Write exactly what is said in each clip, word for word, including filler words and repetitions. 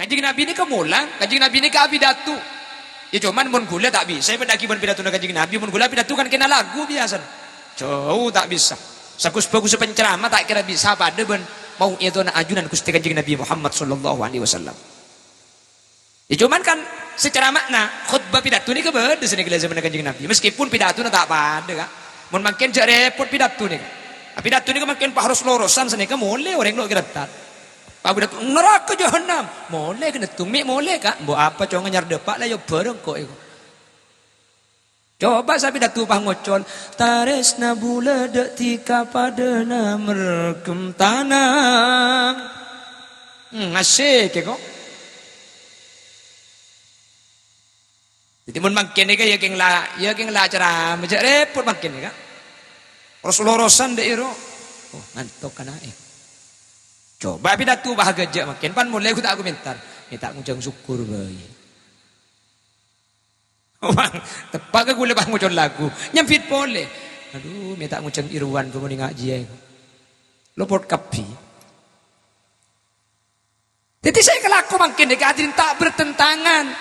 Kanjeng Nabi nèka molang, Kanjeng Nabi nèka apidato. Ya, coma mon ghulâ ta' bisa èpadhâ'aghi bân pidatona Kanjeng Nabi, mon ghulâ apidato kan kèng lagu biyasana. Jhâu ta' bisa. Saghus-bhâghussa penceramah ta' kèra bisa padâ bân mau'idhona ajunan Ghustè Kanjeng Nabi Muhammad sallallahu alaihi wasallam. Ya, coma kan sè ceramana, khotbah pidato nèka bâdâ sè nèka la jhâmanna Kanjeng Nabi. Meskipun pidatona ta' padâ, Ka'. Mon mangkèn jhâ' rèpot pidato nèka. Pidato nèka mangkèn pas ros-lorosan sanèka molè orèng lo' kèra entar. Pas pidato, "Naraka jahannam." Molè kennèng, mè' molè, Ka'. Mbok apa, cong, nyar dâpa' la ya bhâreng ko' èko. Coba sapidato pas ngocol, "Tarèsna bulâ dâ' dhika padâna mergem tana." Hmm, asik, ya, kok. Dhâddhi, mon mangkèn nèka ya kèng la, ya kèng la ceramah, jhâ' rèpot mangkèn nèka. Ros-lorosan dâ' ero. Oh, ngantok kana'è. Coba pidato pas ghâjâ' mangkèn, pan molè ghu ta' komentar. Mè' ta' ngocol sokkor bhâi. Wah, teppa' ka ghulâ pas ngocol lagu. Nyambit polè. Adhu, mè' ta' ngocol Irwan, bhâmonè ngajhiyâ. Lopot kabbhi. Dhâddhi sè èkalako mangkèn nèka hadirin ta' bertentangan.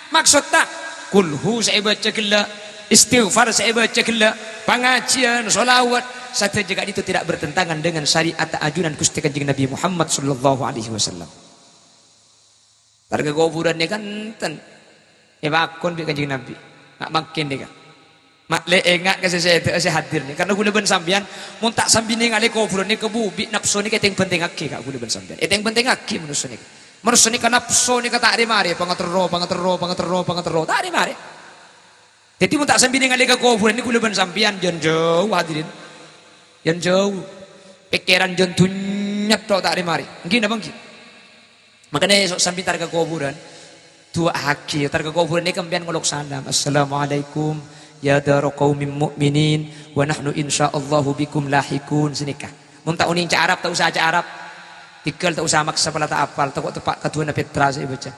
Maksodda, kulhu sè èbâca ghellâ', istighfar sè èbâca ghellâ', pangajhiyân, sholawat, sadhâjâ ka'dinto tidak bertentangan dengan syariat ajunan Ghustè Kanjeng Nabi Muhammad sallallahu alaihi wasallam. Targhâ kobhurân nèka enten èpakon bi' Kanjeng Nabi. Nga' mangkèn nèka. Ma' lè enga' ka sè sèdhâ'â sè hadir nèka. Karna ghulâ bân sampèyan, mon ta' sambi nèngalè kobhurân nèka bubi, napso nèka ètèng-bhântèngaghi, Ka', ghulâ bân sampèyan. Ètèng-bhântèngaghi manossa nèka. Manossa nèka napso nèka ta' rè-marè, pangaterro, pangaterro, pangaterro, pangaterro, ta' rè-marè. Dhâddhi, mon ta' sambi nèngalè ka kobhurân nèka ghulâ bân sampèyan, jân jhâu, hadirin. Jân jhâu. Pèkkèran jân dhunnya tho ta' rè-marè. Èngghi napa èngghi? Mangkana èso' sambi targhâ kobhurân, du'aaghi, targhâ kobhurân nèka sampèyan ngolok salam, "Assalamualaikum, ya dara qaumin mu'minin, wa nahnu insyaallahu bikum lahiqun," sanèka. Mon ta' onèng ca' Arab, ta' osa ca' Arab. Dhigghâl ta' osa maksa pola ta' apal, tako' teppa' kadhuwâna pètra sè èbâca.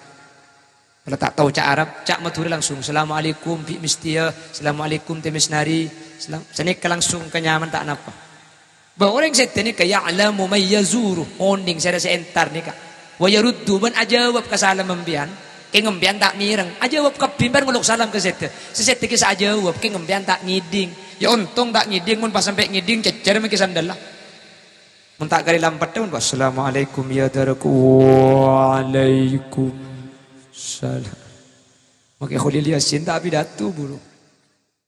Pola ta' tao ca' Arab, ca' Madhurâ langsung, "Assalamualaikum," bi' mestèya, "Assalamualaikum, Tè Mesnari." Salam, sanèka langsung ka nyamana ta' napa. Bâ orèng sèdhâ nèka ya'lamu may yazuru, onèng sèra sè entar nèka. Wa yaruddu, bân ajâwâb ka salam sampèyan. Kèng sampèyan ta' mèreng, ajâwâb kabbhi sampèyan ngolok salam ka sèdhâ. Sè sèdhâ kèya sè ajâwâb, kèng sampèyan ta' ngèdhing. Ya ontong ta' ngèdhing, mon pas sampè' ngèdhing, cècèr mangkè sandalla. Mon ta' karè lampetta, mon, "Assalamualaikum ya daraku." "Waalaikumsalam." Mangkè Kholil Yasin ta' apidato, buru.